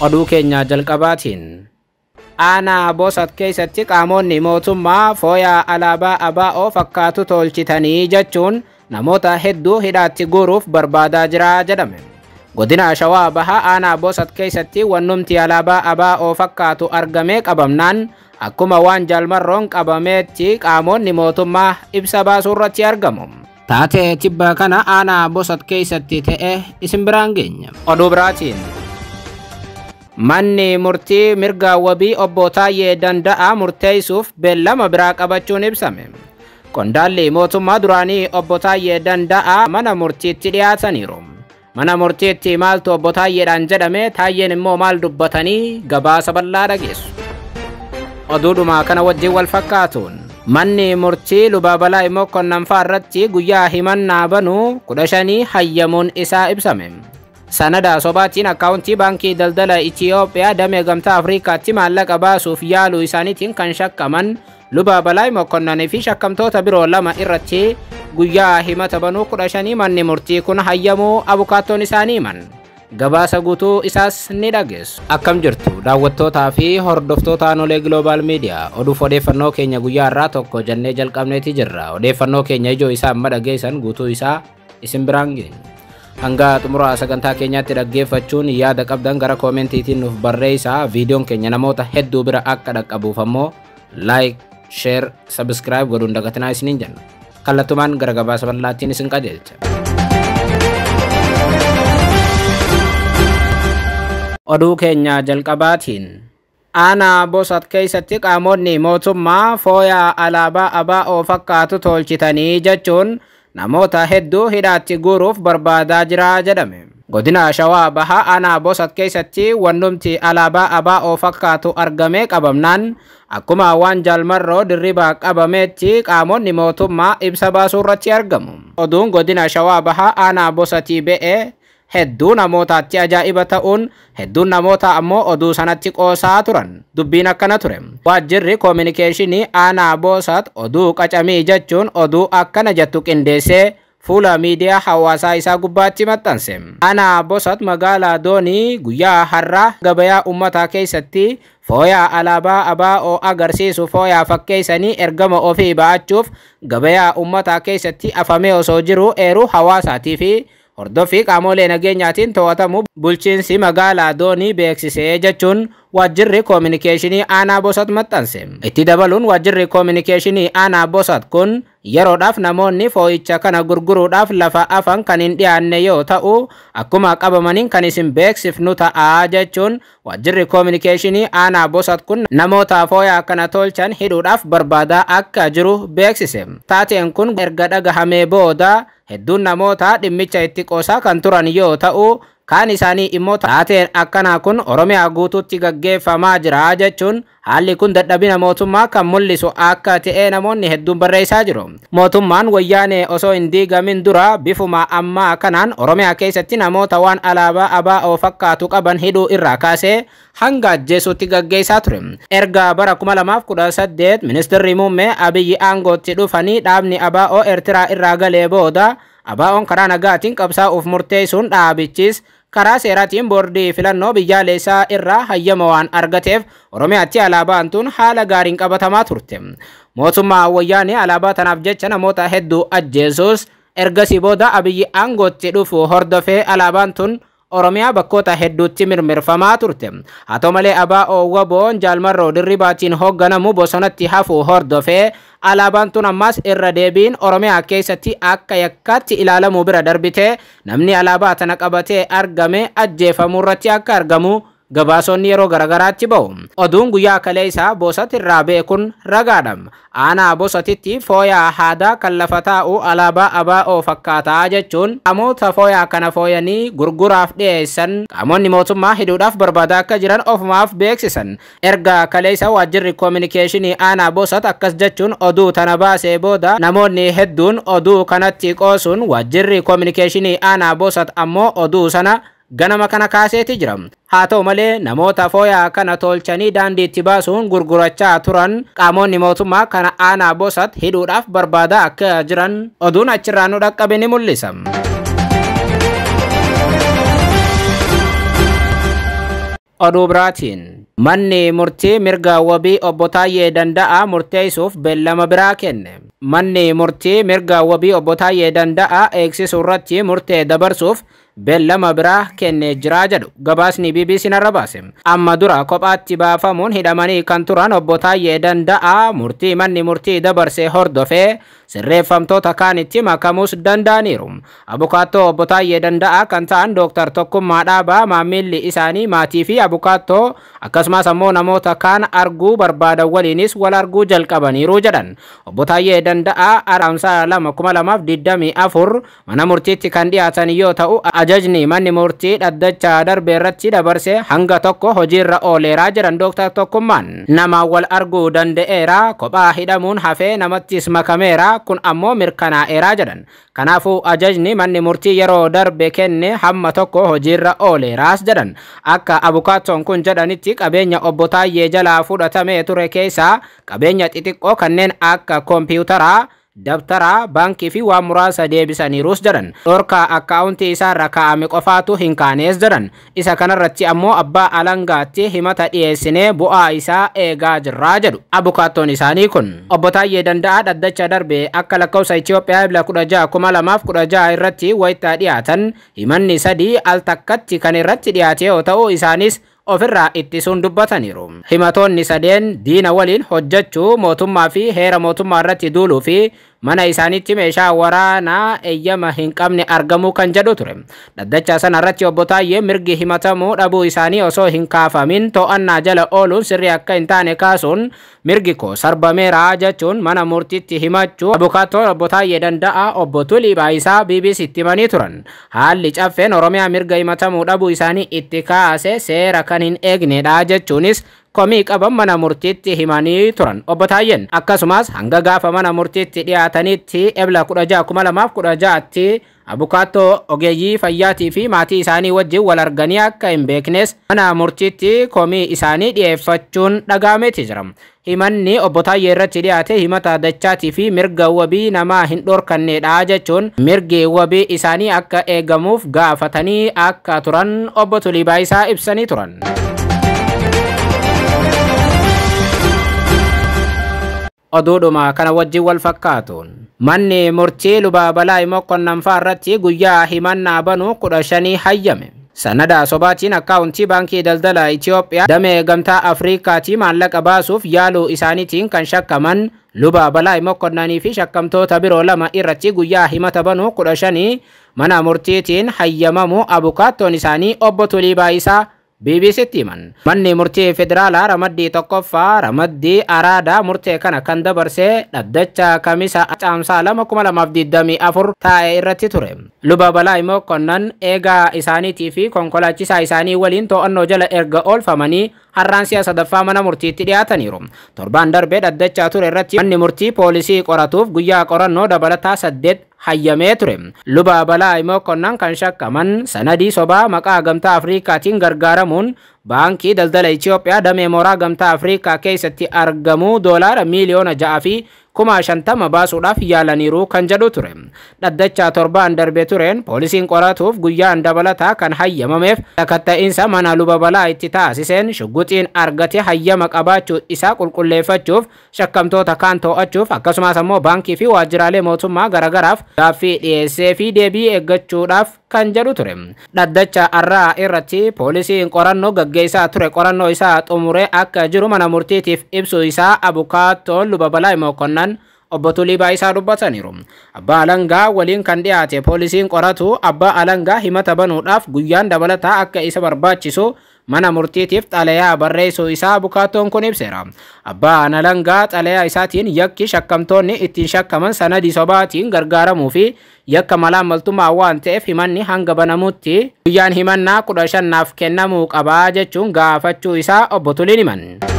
Oduu keenya jalqabaatiin Aanaa Boosat keessatti qaamonni mootummaa fooyaa alaabaa ABO fakkaatu tolchitanii jechuun namoota hedduu hidhaatti guuruuf barbaadaa jira jedhame. Godina Shawaa Bahaa Aanaa Boosat keessatti wannumti alaabaa ABO fakkaatu argamee qabamnaan akkuma waan jaalmarroon qabameetti qaamonni mootummaa ibsa baasuu irratti argamu. Taatee tibba kana Aanaa Boosat keessatti ta'e isin biraan geenya. Oduu biraatiin Manni murtii mirga wabii obbo Taayyee Danda'aa murteessuuf beellama biraa qabachuun ibsame. Qondaalli mootummaa duraanii obbo Taayyee Danda'aa mana murtiitti dhiyaataniiru. Mana murtiitti maaltu obbo Taayyeedhaan jedhame, Taayyeen immoo maal dubbatanii gabaasa bal'aa dhageessu. Oduudhuma kana wajjin wal fakkaatuun manni murtii Luba Balaa Mokkonnanfaa irratti guyyaa himannaa banuu 15 hayyamuun isaa ibsame. Sanada sobaatiin akkaawuntii baankii daldala Itiyoophiyaa damee gamtaa Afriikaatti maallaqa baasuuf yaaluu isaaniitiin kan shakkaman Luba Balaa Mokkonnanii fi shakkamtoota biroo 2 irratti guyyaa himata banuu 15 manni murtii kun hayyamuu abukaattoon isaanii himan. Gabaasa guutuu isaas ni dhageessu. Akkam jirtu daawwattootaa fi hordoftoota Aanolee Global Media oduuf odeeffannoo keenya guyyaa har'aa tokko jennee jalqabneeti jirra. Odeeffannoo keenya ijoo isaa amma dhageessan guutuu isaa isin biraan geenya. Hanga xumura sagantaa keenyaatti dhaggeeffachuun yaada qabdan gara koomentiitiin nuuf barreessaa. Viidiyoon keenya namoota hedduu bira akka dhaqqabuuf ammoo like, share, subscribe godhuun dagatinaa isiniin jenna. Kallattumaan gara gabaasa bal'aattiin isin qajeelcha. Oduu keenya jalqabaatiin Aanaa Boosat keessatti qaamonni mootummaa fooyaa alaabaa ABO fakkaatu tolchitanii jechuun namoota hedduu hidhaatti guuruuf barbaadaa jira jedhame. Godina Shawaa Bahaa Aanaa Boosat keessatti wannumti alaabaa ABO fakkaatu argamee qabamnaan akkuma waan jaalmarroo dirribaa qabameetti qaamonni mootummaa ibsa baasuu irratti argamu. Oduun godina Shawaa Bahaa Aanaa Boosatii ba'ee hedduu namootaatti ajaa'iba ta'uun hedduun namoota ammoo oduu sanatti qoosaa turan. Dubbiin akkana ture. Waajjirri koominikeeshinii Aanaa Boosat oduu qacamii jechuun oduu akkana jettu qindeessee fuula miidiyaa hawaasaa isaa gubbaatti maxxanse. Aanaa Boosat magaalaa Doonii guyyaa har'aa gabayaa uummataa keessatti fooyaa alaabaa ABO agarsiisu fooyaa fakkeessanii ergama ofii ba'achuuf gabayaa uummataa keessatti afamee osoo jiru eeruu hawaasaatii fi hordoffii qaamolee nageenyaatiin to'atamu bulchiinsi magaalaa Doonii beeksisee jechuun waajjirri koominikeeshinii Aanaa Boosat maxxanse. Itti dabaluun waajjirri koominikeeshinii Aanaa Boosat kun yeroodhaaf namoonni fooyicha kana gurguruudhaaf lafa afan kan hin dhiyaanne yoo ta'u akkuma qabamaniin kan isin beeksifnu ta'a jechuun waajjirri koominikeeshinii Aanaa Boosat kun namoota fooyaa kana tolchan hidhuudhaaf barbaadaa akka jiru beeksise. Taateen kun erga dhagahamee booda hedduun namoota dhimmicha itti qoosaa kan turan yoo ta'u kaan isaanii immoo taateen akkanaa kun Oromiyaa guutuutti gaggeeffamaa jira jechuun haalli kun dadhabina mootummaa kan mul'isu akka ta'e namoonni hedduun barreessaa jiru. Mootummaan wayyaanee osoo hin diigamin dura bifuma ammaa kanaan Oromiyaa keessatti namoota waan alaabaa ABO fakkaatu qaban hidhuu irraa kaasee hanga ajjeesuutti gaggeessaa ture. Erga bara 2018 ministeerri muummee Abiyyi aangootti dhufanii dhaabni ABO Eertiraa irraa galee booda ABO'n karaa nagaatiin qabsaa'uuf murteessuun dhaabichis karaa seeraatiin boordii filannoo biyyaalessaa irraa hayyama waan argateef Oromiyaatti alaabaan tun haala gaariin qabatamaa turte. Mootummaa wayyaanee alaabaa tanaaf jecha namoota hedduu ajjeesus ergasii booda Abiyyi aangootti dhufu hordofee alaabaan tun Oromiyaa bakkoota hedduutti mirmirfamaa turte. Haa ta'u malee ABO WBO'n jaalmarroo dirribaatiin hoogganamu bosonatti hafu hordofee alaabaan tun ammas irra deebiin Oromiyaa keessatti akka yakkaatti ilaalamuu bira darbite namni alaabaa tana qabatee argame ajjeefamuu irratti akka argamu gabaasonni yeroo garagaraatti ba'u. Oduun guyyaa kaleessaa Boosat irraa ba'e kun ragaadha. Aanaa Boosatitti fooyaa haadaa kan lafa taa'u alaabaa ABO fakkaataa jechuun qaamota fooyaa kana fooyanii gurguraaf dhiyeessan qaamonni mootummaa hidhuudhaaf barbaadaa akka jiran ofumaaf beeksisan. Erga kaleessa waajjirri koominikeeshinii Aanaa Boosat akkas jechuun oduu tana baasee booda namoonni hedduun oduu kanatti qoosuun waajjirri koominikeeshinii Aanaa Boosat ammoo oduu sana ganama kana kaaseeti jira. Haa ta'u malee namoota fooyaa kana tolchanii daandiitti baasuun gurgurachaa turan qaamonni mootummaa kana Aanaa Boosat hidhuudhaaf barbaadaa akka jiran oduun achirraa nu dhaqqabe ni mul'isa. Oduu biraatiin manni murtii mirga wabii obbo Taayyee Danda'aa murteessuuf beellama biraa kenne. Manni murtii mirga wabii obbo Taayyee Danda'aa eegsisuu irratti murtee dabarsuuf beellama biraa kennee jira jedhu gabaasni BBC narra baase. Amma dura kophaatti baafamuun hidhamanii kan turan obbo Taayyee Danda'aa murtii manni murtii dabarse hordofee sirreeffamtoota kaanitti makamuus danda'aniiru. Abukaattoo obbo Taayyee Danda'aa kan ta'an Dooktar Tokkummaa Dhaabaa maamilli isaanii maatii fi abukaattoo akkasumas ammoo namoota kaan arguu barbaadan waliinis wal arguu jalqabaniiru jedhan. Obbo Taayyee Danda'aa Caamsaa 2, 2024 mana murtiitti kan dhiyaatan yoo ta'u, ajajni manni murtii dhaddacha darbe irratti dabarse hanga tokko hojiirra ooleeraa jedhan Dooktar Tokkummaan. Nama wal arguu danda'eera, kophaa hidhamuun hafee namattis makameera, kun ammoo mirkanaa'eeraa jedhan. Kanaafuu ajajni manni murtii yeroo darbe kenne hamma tokko hojiirra ooleeraas jedhan. Akka abukaattoon kun jedhanitti, qabeenya obbo Taayyee jalaa fudhatamee ture keessaa qabeenya xixiqqoo kanneen akka koompiyuutaraa, dabtaraa, baankii fi waan muraasa deebisaniirus jedhan. Dhorkaa akkaawuntii isaarra kaa'ame qofaatu hin kaanees jedhan. Isa kanarratti ammoo abbaa alangaatti himata dhiyeessinee bu'aa isaa eegaa jirraa jedhu abukaattoon isaanii kun. Obbo Taayyee Danda'aa dhaddacha darbe akka lakkoofsa Itoophiyaa Ebla 16, 2016 irratti wayita dhiyaatan himanni sadii al takkatti kan irratti dhiyaate yoo ta'u, isaanis ofirraa ittisuun dubbataniiru. Himatoonni sadeen diina waliin hojjechuu, mootummaa fi heera mootummaa irratti duuluu fi mana isaaniitti meeshaa waraanaa eeyyama hin qabne argamuu kan jedhu ture. Dhaddacha sana irratti obbo Taayyee mirgi himatamuu dhabuu isaanii osoo hin kaafamin to'annaa jala ooluun sirrii akka hin taane kaasuun, mirgi koo sarbameera jechuun mana murtiitti himachuu abukaattoon obbo Taayyee Danda'aa obbo Tulii Baayisaa BBCtti himanii turan. Haalli caffeen Oromiyaa mirga himatamuu dhabuu isaanii itti kaase seera kan hin eegnedha jechuunis komii qaban mana murtiitti himanii turan obbo Taayyeen. Akkasumas hanga gaafa mana murtiitti dhiyaatanitti Ebla 16, 2016tti abukaattoo, ogeeyyii fayyaatii fi maatii isaanii wajjin wal arganii akka hin beeknes mana murtiitti komii isaanii dhiyeeffachuun dhagaameeti jira. Himanni obbo Taayyee irratti dhiyaate himata dachaatii fi mirga wabii namaa hin dhorkannedha jechuun mirgi wabii isaanii akka eegamuuf gaafatanii akka turan obbo Tulii Baayisaa ibsanii turan. Oduudhuma kana wajjin wal fakkaatuun, manni murtii luba Balaa Mokkonnanfaa irratti guyyaa himannaa banuu 15 hayyame. Sanada sobaatiin akkaawuntii Baankii Daldala Itoophiyaa damee Gamtaa Afriikaatii maallaqa baasuuf yaaluu isaaniitiin kan shakkaman luba Balaa Mokkonnanii fi shakkamtoota biroo lama irratti guyyaa himata banuu 15 mana murtiitiin hayyamamu abukaattoon isaanii obbo Tulii Baayisaa BBCtti himan. Manni murtii federaalaa ramaddii tokkoffaa ramaddii Araadaa murtee kana kan dabarsee dhaddacha Kamisa Caamsaa 2, 2024 taa'e irratti ture. Luba Balaa Mokonnan eegaa isaaniitii fi konkolaachisaa isaanii waliin to'annoo jala erga oolfamanii har'aan si'a sadaffaa mana murtiitti dhiyaataniiru. Torbaan darbee dhaddachaa ture irratti manni murtii poolisii qoratuuf guyyaa qorannoo dabalataa 8 hayyamee ture. Luba Balaa Mokonnan kan shakkaman sanadii sobaa maqaa Gamtaa Afriikaatiin gargaaramuun Baankii Daldala Itoophiyaa damee mooraa Gamtaa Afriikaa keessatti argamu doolaara 6,050,000 baasuudhaaf yaalaniiru kan jedhu ture. Dhaddachaa torbaan darbe tureen poolisiin qoratuuf guyyaan dabalataa kan hayyamameef sakatta'iinsa mana luba Balaa itti taasiseen shugguxiin argate hayyama qabaachuu isaa qulqulleeffachuuf, shakkamtoota kaan to'achuuf, akkasumas ammoo baankii fi waajjiraalee mootummaa garagaraaf gaaffii dhiyeessee fi deebii eeggachuudhaaf kan jedhu ture. Dhaddacha arraa irratti poolisiin qorannoo gaggeessaa ture qorannoo isaa xumuree akka jiru mana murtiitiif ibsu isaa abukaattoon luba Balaa Mokonnan obbo Tulii Baayisaa dubbataniiru. Abbaa alangaa waliin kan dhiyaate poolisiin qoratu abbaa alangaa himata banuudhaaf guyyaan dabalataa akka isa barbaachisu mana murtiitiif xalayaa barreessuu isaa abukaattoon kun ibseera. Abbaan alangaa xalayaa isaatiin yakki shakkamtoonni ittiin shakkaman sanadii sobaatiin gargaaramuu fi yakka malaammaltummaa waan ta'eef himanni hanga banamutti guyyaan himannaa 15 naaf kennamuu qabaa jechuun gaafachuu isaa obbo Tuliin himan.